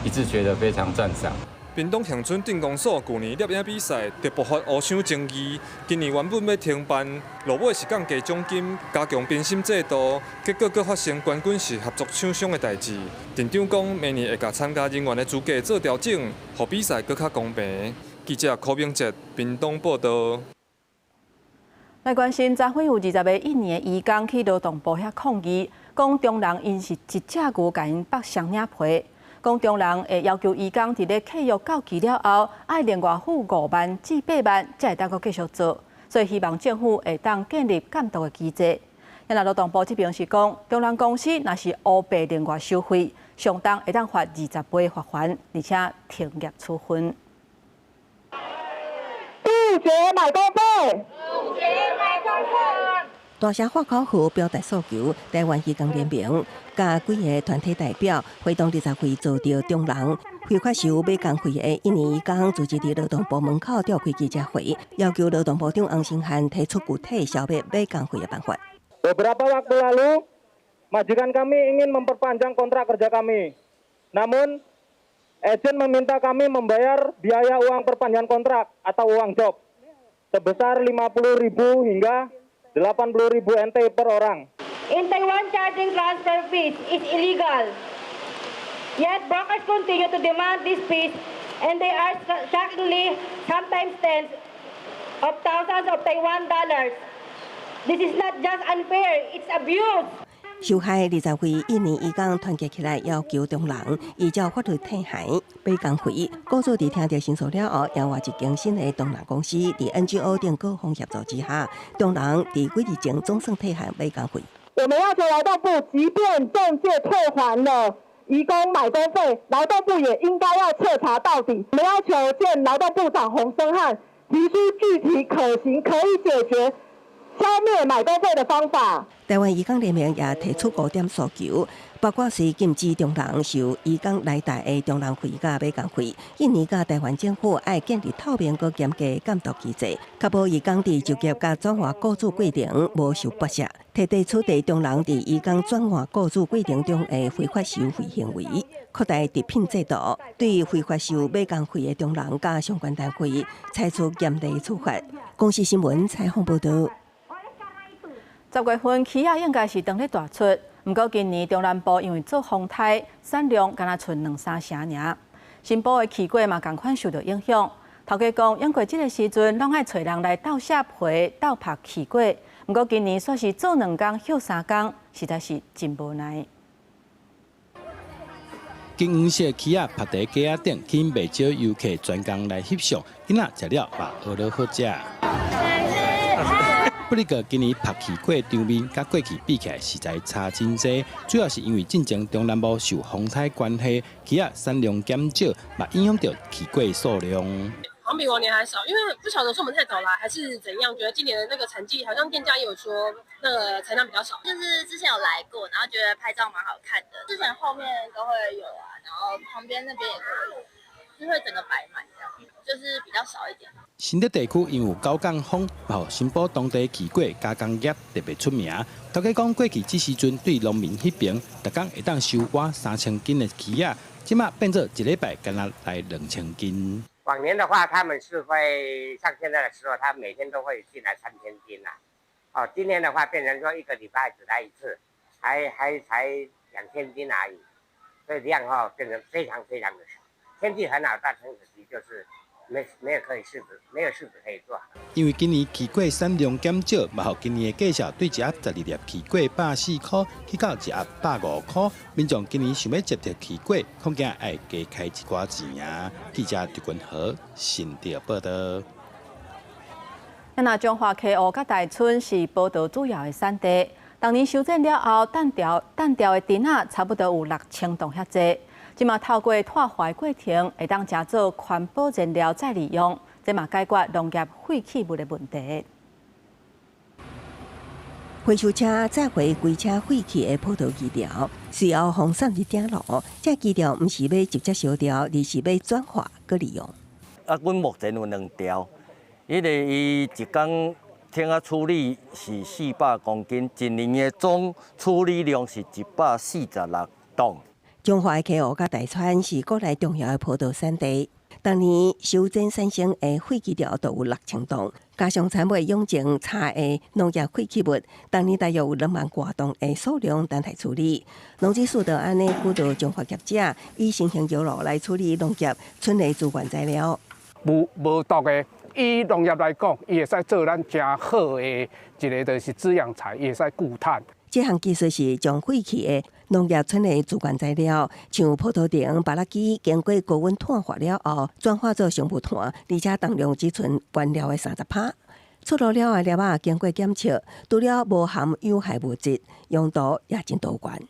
一致覺得非常讚賞。屏東恆春鎮公所舊年攝影比賽就爆發烏箱爭議，今年原本欲停辦，落尾是降低獎金，加強評審制度，結果閣發生冠軍是合作廠商的代誌。鎮長講，明年會共參加人員的資格做調整，予比賽閣較公平。記者柯明哲屏東報道。來關心，昨昏有20個印尼的移工去勞動部遐抗議，講中人𪜶是一隻牛共𪜶剝雙領皮。講中人會要求移工佇咧契約到期了後，愛另外付5萬至8萬，才會當閣繼續做。所以希望政府會當建立監督的機制。若勞動部這邊是講，中人公司若是烏白另外收費，上重會當罰20倍罰鍰，而且停業處分。杜絕買工費。杜絕買工費。大聲喊口號表達訴求，台灣移工聯盟佮幾个團體代表會同20位遭著中人非法收買工費的印尼移工，組織佇勞動部門口召開記者會，要求勞動部長洪申翰提出具體消滅買工費的辦法。 Beberapa waktu lalu, majikan kami ingin memperpanjang kontrak kerja kami. Namun, agen meminta kami membayar biaya uang perpanjangan kontrak atau uang job sebesar 50.000 hingga 80.000 NT per orang. In Taiwan, charging transfer fees is illegal. Yet brokers continue to demand these fees, and they are shockingly sometimes tens of thousands of Taiwan dollars. This is not just unfair, it's abuse. 受害20位印尼移工團結起來，要求中人依照法律退還買工費。雇主佇聽著申訴了後，邀來一間新的中人公司，佇 NGO 等各方協助之下，中人佇幾日前總算退還買工費。我們要求勞動部，即便仲介退還了移工買工費，勞動部也應該要徹查到底。我們要求見勞動部長洪申翰，提出具體可行、可以解決消滅買工費的方法。台灣移工聯盟也提出五點訴求，包括是禁止中人收移工來台的中人費佮買工費，印尼佮台灣政府愛建立透明閣嚴格監督機制，確保移工佇就業佮轉換雇主過程無受剝削，徹底取締中人佇移工轉換雇主過程中的非法收費行為，擴大直聘制度，對非法收買工費的中人佮相關單位採取嚴厲處罰。公視新聞採訪報導。10月份柿仔應該是當咧大出，毋過今年中南部因為做風颱，產量敢若賰兩三成爾。新埔的柿果嘛仝款受著影響。頭家講，養過這个時陣攏愛揣人來鬥卸皮、鬥曝柿果，毋過今年煞是做兩工歇三工，實在是真無奈。金黃色柿仔曝佇架仔頂，吸引袂少遊客專工來翕相。囡仔食了嘛，學咧好食。不過今年曝柿果場面，佮過去比起來實在差真濟，主要是因為進前中南部受風颱關係，柿仔產量減少，嘛影響著柿果數量。好像比往年還少，因為不曉得是我們太早來還是怎樣，覺得今年的那個產季好像店家也有說那個產量比較少。就是之前有來過，然後覺得拍照蠻好看的。之前後面都會有啊，然後旁邊那邊也都有，就會整個擺滿這樣，就是比較少一點。新竹地區因有九降風，予新埔當地柿果加工業特別出名。頭家講過去這時陣對農民彼爿，逐工會當收倚3000斤的柿仔，這馬變做一禮拜干焦來2000斤。往年的話，他們是會像現在的時候，他每天都會進來3000斤啦。哦，今年的話變成說一個禮拜只來一次，還才2000斤而已，所以量哈變成非常非常的少。天氣很好，但很可惜就是沒有可以柿子，沒有柿子可以做。因為今年柿果產量減少，嘛予今年的價數對一盒12粒柿果140塊，起到一盒150塊。民眾今年想欲接著柿果，恐驚愛加開一寡錢啊！記者陳君和新竹報道。那彰化溪湖佮大村是葡萄主要的產地，逐年修剪了後，單條的枝仔差不多有6000棟遐濟。這馬透過脫皮的過程，會當成做環保燃料再利用，這嘛解決農業廢棄物的問題。回收車載回規車廢棄的葡萄枝條，隨後予送入鼎爐。這枝條毋是欲直接燒掉，而是欲轉化閣利用。啊，阮目前有兩條，彼个伊一工天仔處理是400公斤，一年的總處理量是146噸。彰化的溪湖佮大川是國內重要的葡萄產地，逐年修剪產生的廢棄料都有6000噸，加上產尾養成茶的農業廢棄物，逐年大約有2萬外噸的數量等待處理。農水署就按呢鼓勵彰化業者以新興藥路來處理農業村的資源材料。無無毒的，以農業來講，伊會使做咱誠好的一个就是滋養材，伊會使固碳。這項技術是將廢棄的農業村的資源材料，像葡萄藤、芭樂枝，經過高溫炭化了後，轉化做生物炭，而且當量只賰原料的30%。出爐了的粒仔經過檢測，除了無含有害物質，用途也真多元。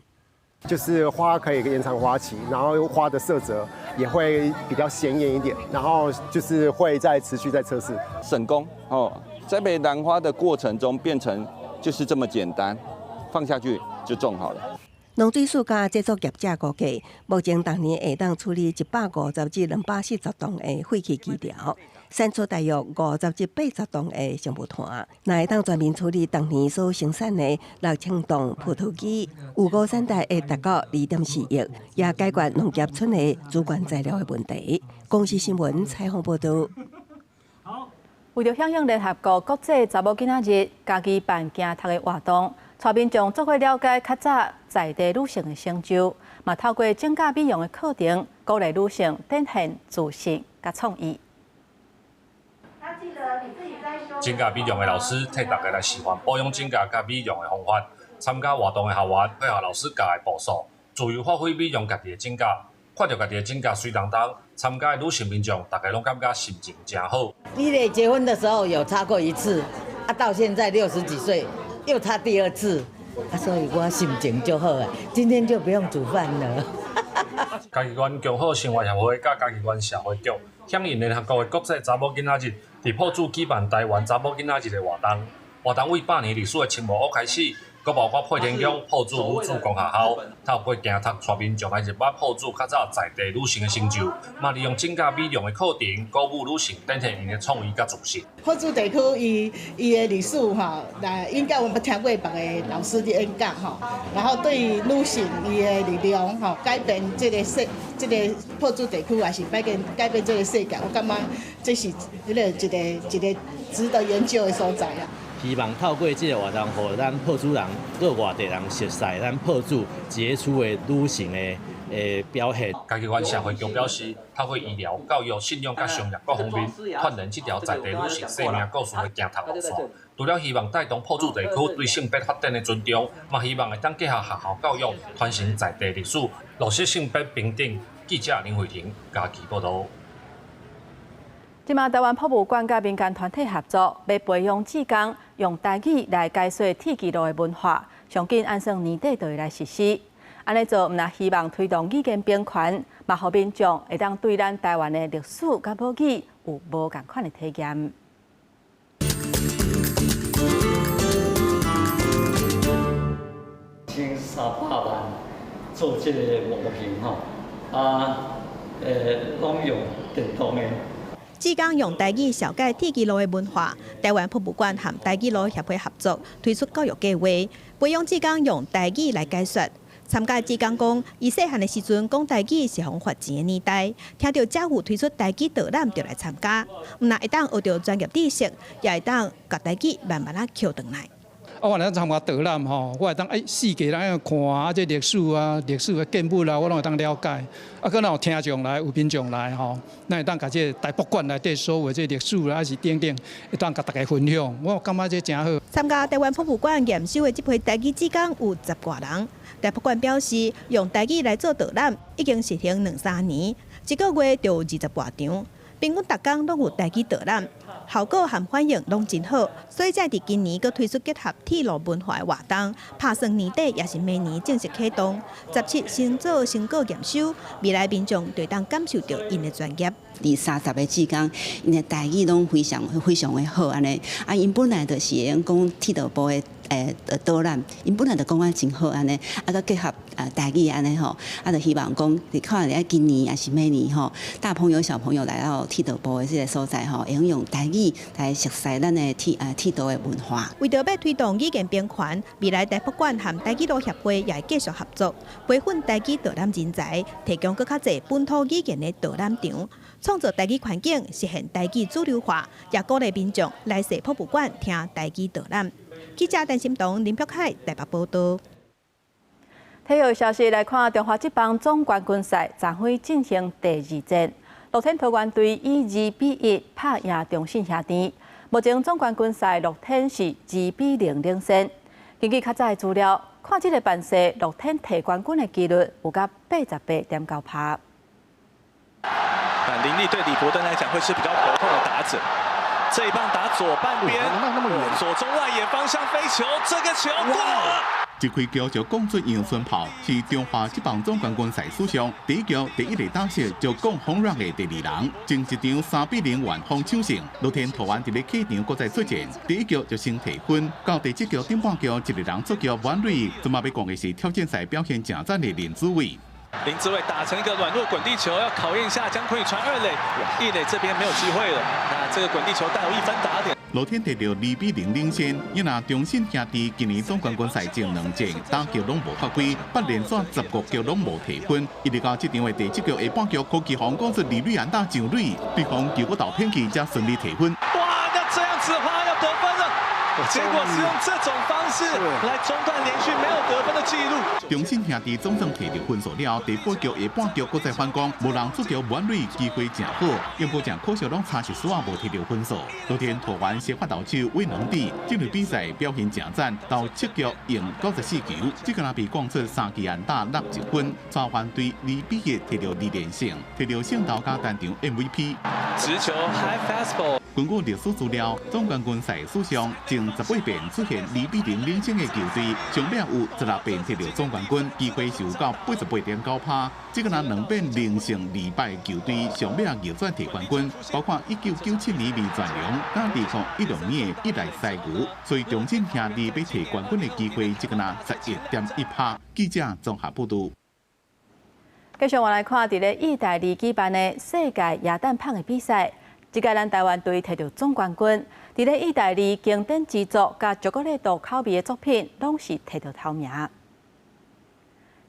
就是花可以延長花期，然後花的色澤也會比較鮮豔一點，然後就是會再持續再測試。省工哦，在被蘭花的過程中變成就是這麼簡單，放下去就種好了。農水署佮製作業者估計，目前逐年會當處理150至240噸的廢棄基料，產出大約50至80噸的生物炭。若會當全面處理逐年所生產的6000噸葡萄枝，預估產值會達到2.4億，也解決農業村的資源材料的問題。公視新聞採訪報導。為著響應聯合國國際查某囡仔日，家己辦行讀的活動，帶民眾做伙了解較早在地女性的成就，嘛透過整甲美容的課程，鼓勵女性展現自信佮創意。指甲美容的老師替大家來示範保養指甲佮美容的方法。參加活動的學員配合老師教的步數，自由發揮美容家己的指甲。看著家己的指甲媠當當，參加的女性民眾，大家攏感覺心情誠好。你咧結婚的時候有擦過一次，啊，到現在60幾歲又擦第二次，啊，所以我心情就好啊，今天就不用煮飯了。嘉義縣共好生活協會佮嘉義縣社會局響應聯合國的國際查某囡仔日，佇朴子舉辦台灣查某囡仔日的活動。活動為百年歷史的青木屋開始，閣包括配天宮、朴子女子公學校，透過行讀帶民眾來認捌朴子較早在地女性的成就，嘛利用指甲美容的課程，鼓舞女性展現𪜶的創意佮自信。朴子地區伊伊的歷史吼，來應該我捌聽過別个老師佇演講吼，然後對女性伊的力量吼，改變這个世，這个朴子地區，也是改變改變這个世界，我感覺這是彼个一个一个值得研究的所在啊。希望透過這個活動，予咱朴子人、閣外地人熟悉咱朴子傑出的女性的的表現。嘉義縣社會局表示，透過醫療、教育、信仰佮商業各方面，串聯這條在地女性生命故事的行讀路線。除了希望帶動朴子地區對性別發展的尊重，嘛希望會當結合學校教育，傳承在地歷史，落實性別平等。記者林慧婷嘉義報導。這馬台灣博物館佮民間團體合作，欲培養志工用台語來解說鐵支路的文化，上緊按算年底就會來實施。按呢做，毋但希望推動語言平權，嘛予民眾會當對咱台灣的歷史佮母語有無仝款的體驗。1300萬做這個模型吼，啊，攏用電動的。志工用台語紹介鐵支路的文化，台灣博物館和台語路協會合作推出教育計劃，培養志工用台語來解說。參加志工講，伊細漢的時陣講台語是予罰錢的年代，聽著遮有推出台語導覽就來參加，毋但會當學著專業知識，也會當共台語慢慢仔抾轉來。啊，我若參加導覽吼，我會當四界人看啊，這歷史啊、歷史的建物啊，我攏會當了解。啊，閣若有聽眾來，有民眾來吼，咱會當共這個台博館內底所有這歷史啊，還是等等，會當共大家分享。我感覺這誠好。參加台灣博物館驗收的這批台語志工有10外人。台博館表示，用台語來做導覽已經實行兩三年，一個月就有20外場，平均逐工攏有台語導覽。效果和反應攏真好，所以才佇今年閣推出結合鐵路文化的活動，拍算年底抑是明年正式啟動。17先做成果驗收，未來民眾就會當感受著𪜶的專業。佇30個志工，𪜶的台語攏非常非常的好按呢。啊，𪜶本來就是會用講鐵道部的。導覽，𪜶本來就講啊真好按呢，啊閣結合台語按呢吼，啊就希望講，你可能今年抑是明年吼，大朋友小朋友來到鐵道部的這个所在吼，會用台語來熟悉咱的鐵道的文化。為著欲推動語言平權，未來台博館和台語路協會也會繼續合作，培訓台語導覽人才，提供閣較濟本土語言的導覽場，創造台語環境，實現台語主流化，也鼓勵民眾來踅博物館聽台語導覽。記者陳心彤、林柏凱台北報道。體育消息來看，中華職棒總冠軍賽昨昏進行第二戰，樂天桃猿隊以2比1拍贏中信兄弟。目前總冠軍賽樂天是2比0領先。根據較早的資料，看這个辦勢，樂天提冠軍的幾率有到88.9%。那林立對李伯登來講會是比較頭痛的打者。這一棒打左半邊，左中外野方向飛球，這個球過了。一開局就講出陽春炮，是中華職棒總冠軍賽史上第一局第一个打席就講 home run 的第二人。前一場3比0完封搶勝，樂天桃猿佇咧客場閣再出戰，第一局就先提分，到第七局頂半局一個人出局滿壘，這馬欲講的是挑戰賽表現誠讚的林子偉。林子偉打成一個軟弱滾地球，要考驗一下江坤宇傳二壘，一壘這邊沒有機會了。那這個滾地球帶有一分打點。樂天得著2比0領先，伊若中信兄弟今年總冠軍賽前兩戰打局攏無發揮，八連續15局攏無提分，一直到這場的第七局下半局，柯基宏講出二壘安打上壘，對方球閣投偏去才順利提分。哇，那這樣子的話要得分了。結果是用這種方式來中斷連續沒有得分的記錄。中信兄弟總算提著分數了，第八局下半局閣再反攻，無人出局滿壘，機會誠好，不過誠可惜攏差一絲仔無提著分數。樂天桃猿先發投手韋能帝，這場比賽表現誠讚，投七局用94球，這個若被講出三支安打61分，帶團隊2比1提著二連勝，提著勝投佮單場 MVP。直球 high fastball。根據歷史資料，總冠軍賽史上前18遍出現2比0領先的球隊，上尾有16遍摕著總冠軍，機會是有到88.9%。這个若兩遍連勝二敗球隊，上尾逆轉提冠軍，包括1997年味全龍，佮2016年的一來西牛，所以中信兄弟欲提冠軍的機會，這个若11.1%。記者綜合報導。繼續我來看，佇咧意大利舉辦的世界椰蛋麭的比賽。這屆咱台灣隊提著總冠軍，佇咧意大利經典之作佮朱古力豆口味的作品，攏是提著頭名。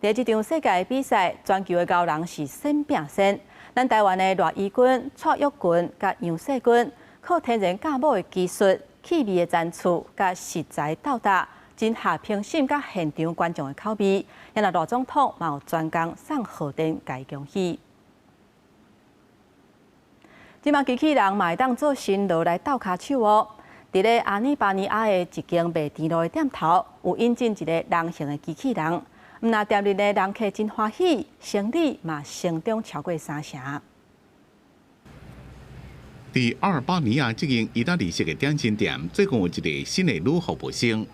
佇這場世界比賽，全球的高人是先拼先。咱台灣的賴怡君、蔡玉群佮楊世君，靠天然酵母的技術、氣味的層次佮食材鬥搭，真合評審佮現場觀眾的口味。也若賴總統嘛有專工送賀電共恭喜。這馬機器人嘛會當做辛勞來鬥跤手哦。佇咧阿爾巴尼亞的一間賣甜露的店頭，有引進一個人形的機器人。毋但店內的人客真歡喜，生理嘛成長超過三成。佇阿爾巴尼亞這間意大利式的點心店，最近有一个新的女服務生。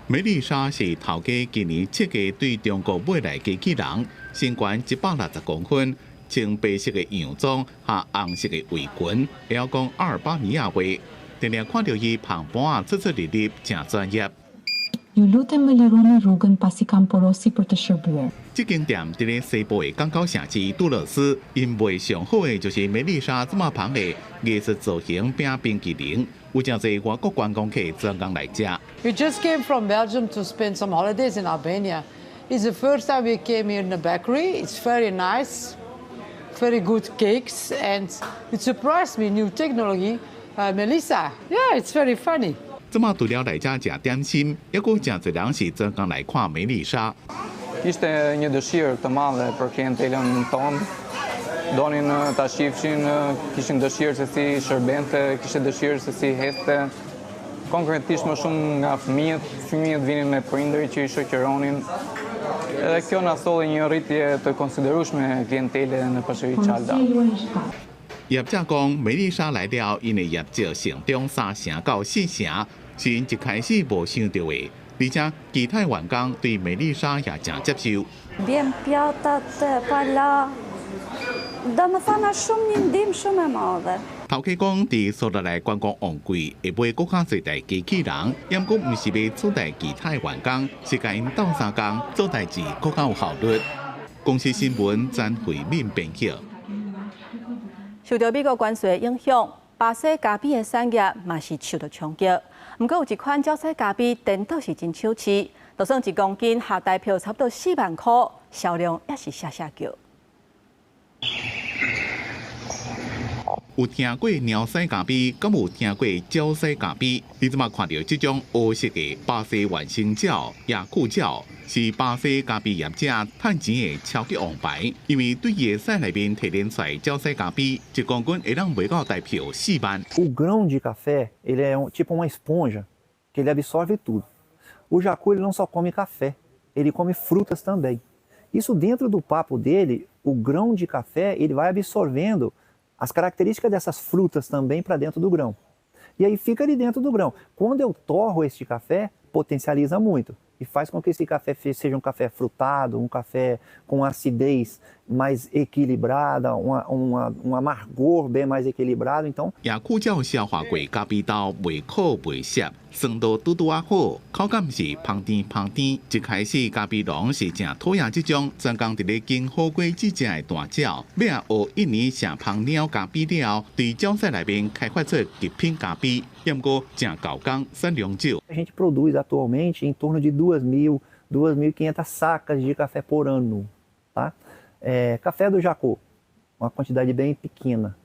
梅麗莎是頭家今年設計對中國買來機器人，身懸160公分。穿白色的洋裝和紅色的圍裙，會曉講阿爾巴尼亞話，定定看著伊捧盤仔出出入入，誠專業。 Ju lutem më lironi rrugën pasi kam porosi për të shërbyer。這間店佇咧西部的港口城市杜勒斯，𪜶賣上好的就是梅麗莎這麼捧的藝術造型餅冰淇淋，有誠濟外國觀光客專工來食。 We just came from Belgium to spend some holidays in Albania. It's the first time we came here in the bakery. It's very nice, very good cakes, and it surprised me, new technology. Melissa, yeah, it's very funny. 這馬除了來遮食點心，猶閣誠濟人是專工來看梅麗莎。 Kishte një dëshirë të madhe për klientelën tonë, donin ta shifshin, kishin dëshirë se si shërbente, kishte dëshirë se si ecte. Konkretisht më shumë nga fëmijët, fëmijët vinin me prindërit që i shoqëronin. Edhe kjo na solli një rritje të konsiderueshme klientele në Pashëri Çalda. 業者講，梅麗莎來了，𪜶的業績成長3成到4成，是𪜶一開始無想著的。而且其他員工對梅麗莎也誠接受。 Bjen pjatat pala, do më thënë shumë një ndihmë shumë e madhe. 頭家講，佇蘇格蘭觀光旺季會買閣較濟台機器人，毋過毋是欲取代其他的員工，是共𪜶鬥相共做代誌閣較有效率。公視新聞詹惠敏編輯。受著美國關稅的影響，巴西咖啡的產業嘛是受著衝擊。毋過有一款鳥屎咖啡，顛倒是真搶市，就算一公斤合台票差不多4萬箍，銷量也是嚇嚇叫。有聽過貓屎咖啡，敢有聽過鳥屎咖啡？你這馬看著這種烏色的巴西原生鳥野庫鳥，是巴西咖啡業者趁錢的超級王牌。因為對伊的屎內面提煉出來鳥屎咖啡，一公斤會當賣到台票4萬。 O grão de café, ele é tipo uma esponja, que ele absorve tudo. O jacu ele não só come café, ele come frutas também. Isso dentro do papo dele, o grão de café ele vai absorvendo as características dessas frutas também para dentro do grão. E aí fica ali dentro do grão. Quando eu torro este café, potencializa muito e faz com que esse café seja um café frutado, um café com acidez mais equilibrada, um amargor bem mais equilibrado. Então，野苦鳥消化過咖啡豆，袂苦袂澀，酸度拄拄仔好，口感是芳甜芳甜。一開始咖啡農是誠討厭這種專工佇咧經好過這隻的大鳥，尾仔學印尼食芳貓咖啡了後，佇鳥屎內面開發出極品咖啡，毋過誠猴工，產量少。 A gente produz atualmente em torno de 2.000, 2.500 sacas de café por ano, tá? Café do Jacu, uma quantidade bem pequena.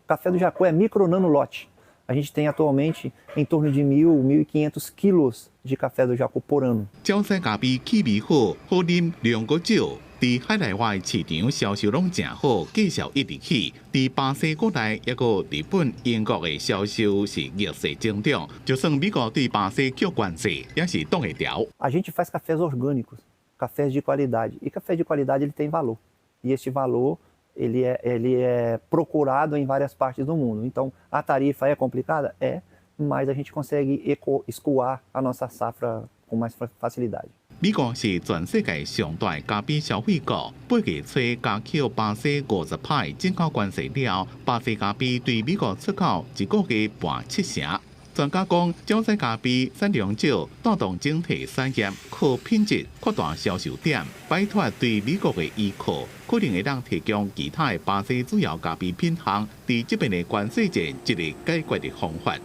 Café do Jacu é micro nano lote. A gente tem atualmente em torno de 1.000, 1.500 quilos de café do Jacu por ano. 鳥屎咖啡氣味好，好啉，量閣少，佇海內外市場銷售攏誠好，價數一直起。佇巴西國內，抑閣日本、英國的銷售是逆勢增長。就算美國對巴西扣關稅，也是擋會牢。 A gente faz cafés orgânicos, cafés de qualidade. E café de qualidade ele tem valor. E este valor ele é procurado em várias partes do mundo. Então, a tarifa é complicada? É, mas a gente consegue escoar a nossa safra com mais facilidade. 美國是全世界上大的咖啡消費國，八月初加扣巴西50%的進口關稅了後，巴西咖啡對美國出口一個月跋七成。專家講，鳥屎咖啡產量少，帶動整體產業靠品質擴大銷售點，擺脫對美國的依靠，可能會當提供其他的巴西主要咖啡品項，佇這邊的關稅戰一個解決的方法。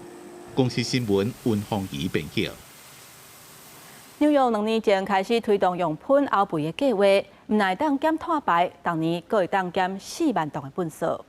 公視新聞溫鳳儀編輯。紐約2年前開始推動用糞漚肥的計劃，毋但會當減碳排，逐年閣會當減4萬噸的糞埽。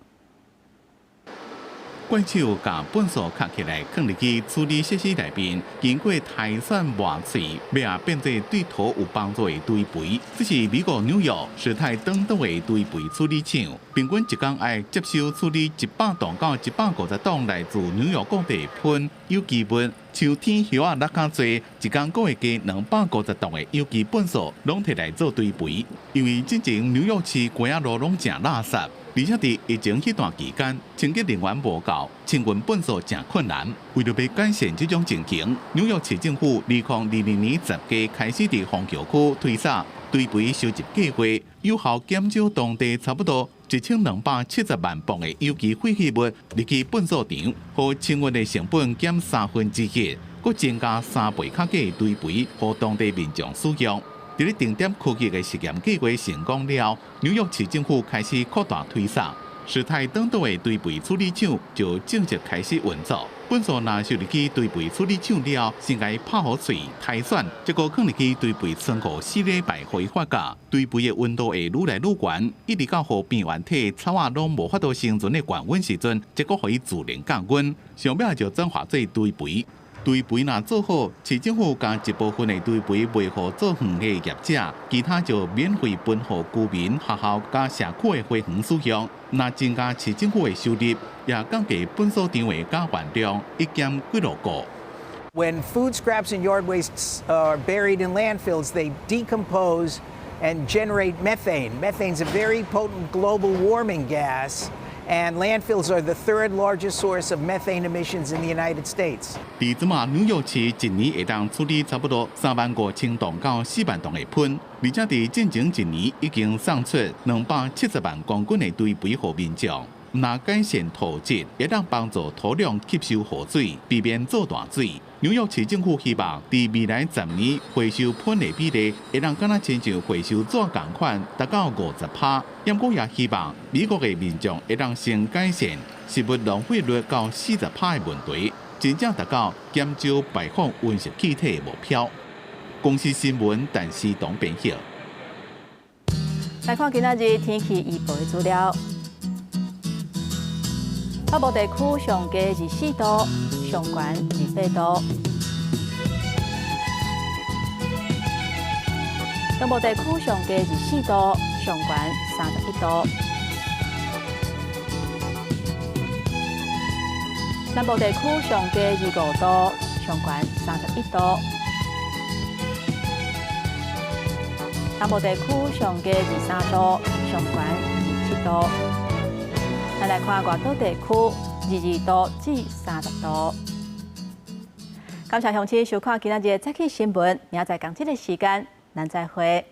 怪手共糞埽囥起來，囥入去處理設施內面，經過篩選磨碎，尾仔變做對土有幫助的堆肥。這是美國紐約史泰登島的堆肥處理廠，平均一工愛接收處理100噸到150噸來自紐約各地糞有機物。秋天葉仔落較濟，一工閣會加250噸的有機糞埽，攏提來做堆肥。因為進前紐約市街仔路攏誠垃圾。而且佇疫情彼段期間，清潔人員無夠，清運糞埽誠困難。為著欲改善這種情形，紐約市政府2022年10月開始佇虹橋區推捒堆肥收集計劃，有效減少當地差不多1270萬磅的有機廢棄物入去糞埽場，予清運的成本減1/3，閣增加3倍較濟堆肥，予當地民眾使用。佇咧定點區域的實驗計劃成功了後，紐約市政府開始擴大推捒，史泰登島的堆肥處理廠就正式開始運作。糞埽若收入去堆肥處理廠了後，先共伊拍予碎篩選，再閣囥入去堆肥倉庫4禮拜，予伊發酵。堆肥的溫度會愈來愈懸，一直到予病原體草仔攏無法度生存的懸溫時陣，才閣予伊自然降溫。上尾就轉化做堆肥。堆肥若做好，市政府共一部分的堆肥賣予做園的業者，其他就免費分予居民、學校佮社區的花園使用。若增加市政府的收入，也降低糞埽場的加運量，一減幾落個。 When food scraps and yard wastes are buried in landfills, they decompose and generate methane. Methane is a very potent global warming gas. And landfills are the third largest source of methane emissions in the United States. 佇這馬紐約市一年會當處理差不多3萬5千噸到4萬噸的糞，而且佇進前一年已經送出270萬公斤的堆肥予民眾。毋但改善土質，會當幫助土壤吸收雨水，避免做大水。紐約市政府希望佇未來10年回收糞的比例會當敢若親像回收紙仝款，達到50%。毋過也希望美國的民眾會當先改善食物浪費率到40%的問題，真正達到減少排放溫室氣體的目標。公視新聞，陳思東編譯。來看今仔日天氣預報的資料。北部地區上低24度，上懸28度。中部地區上低24度，上懸31度。南部地區上低25度，上懸31度。南部地區上低23度，上懸27度。咱來看外島地區，22度至30度。感謝鄉親收看今仔日的早起新聞，明仔載仝這个時間，咱再會。